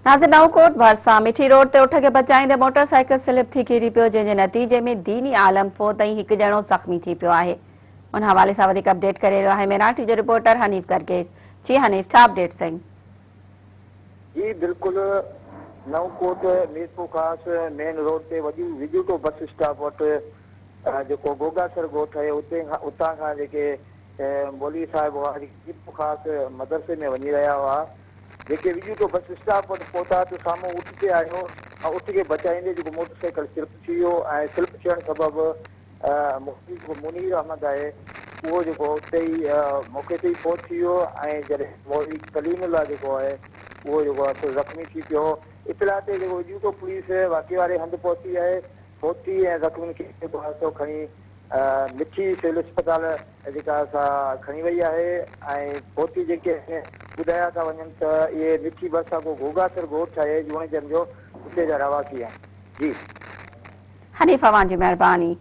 ناظر نئون ڪوٽ ڀرسان مٺي روڊ تي اٺ کي بچائيندي موٽر سائيڪل سلپ ٿي ڪري پيو جنهن جي نتيجي ۾ ديني عالم فوت ۽ هڪ ڄڻو زخمي ٿي پيو آهي ان حوالي سان وڌيڪ اپڊيٽ ڪري رهيو آهي ميران ٽي جو رپورٽر حنيف گرگيز جي حنيف ڇا اپڊيٽ سائين. جي بلڪل نئون ڪوٽ ميرپورخاص مين روڊ تي وڄو وڄوٽو بس اسٽاپ وٽ جيڪو گوگاسر ڳوٺ آهي اتي اتان کان جيڪي مولوي صاحب هئا جيڪي ميرپورخاص مدرسي ۾ وڃي رهيا هئا جيڪي وڄوٽو بس اسٽاپ وٽ پهتا ته سامهون اٺ پئي آيو ۽ اٺ کي بچائيندي جيڪو موٽر سائيڪل سلپ ٿي ويو ۽ سلپ ٿيڻ سبب مولوي جيڪو منير احمد آهي اهو جيڪو اتي ئي موقعي تي ئي فوت ٿي ويو ۽ جڏهن مولوي ڪليم الله جيڪو آهي اهو جيڪو آهي سو زخمي ٿي پيو. اطلاع تي جيڪو وڄوٽو پوليس واقعي واري هنڌ پهتي آهي فوتي ۽ زخمين کي جيڪو آهي سو کڻي مٺي سول اسپتال جيڪا سا کڻي وئي آهي ۽ فوتي جيڪي آهن ٻڌايا ٿا وڃن ته اهي مٺي ڀرسان ڪو گوگاسر ڳوٺ آهي جوڻيجن جو اتي جا رهواسي آهن. جي. حنيف اوهان جي مهرباني.